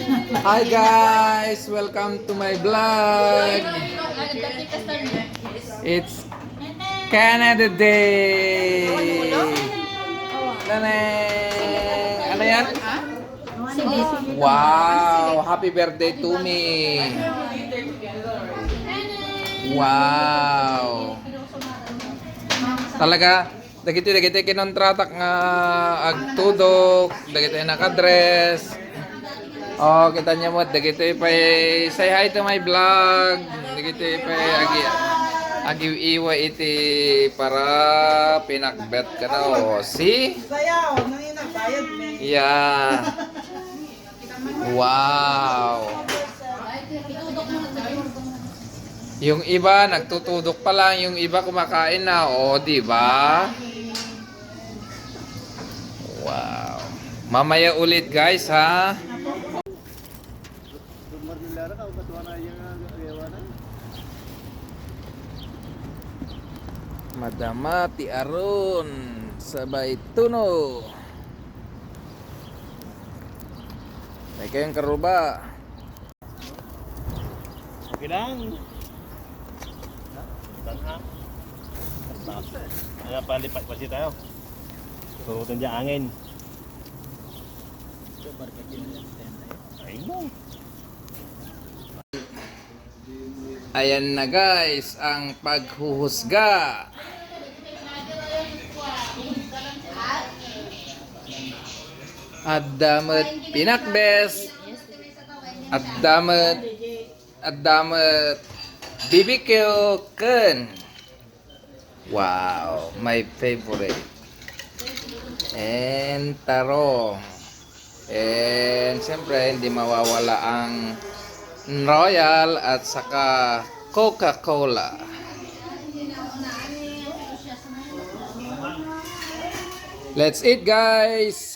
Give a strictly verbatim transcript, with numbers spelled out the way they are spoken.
Hi guys, welcome to my vlog. It's Canada Day. Tanay! Ano yan? Wow! Happy birthday to me! Wow! Talaga, dagiti, dagiti kinontratak nga agtudok, dagiti nakadress. Oh, kita niyo mo, dagiti pay, say hi to my vlog. Dagiti pay agi, agiw-iwa iti para pinakbet ka na. Oh, see? Sayaw, nang ina, bayad mi. Yeah. Wow. Yung iba, nagtutudok pa lang. Yung iba, kumakain na. O, di ba? Wow. Mamaya ulit, guys, ha? Madama ti Aron, sabay tuno. May kayong karuba. Okay lang. Tanha. Basta. Ano, palipat pa siya tayo. Turutin niya angin. Ay mo. Ayan na guys, ang paghuhusga. Adda met pinakbes. Adda met, adda met B B Q ken. Wow, my favorite. And tarong. And siyempre, hindi mawawala ang Royal at saka Coca-Cola. Let's eat, guys!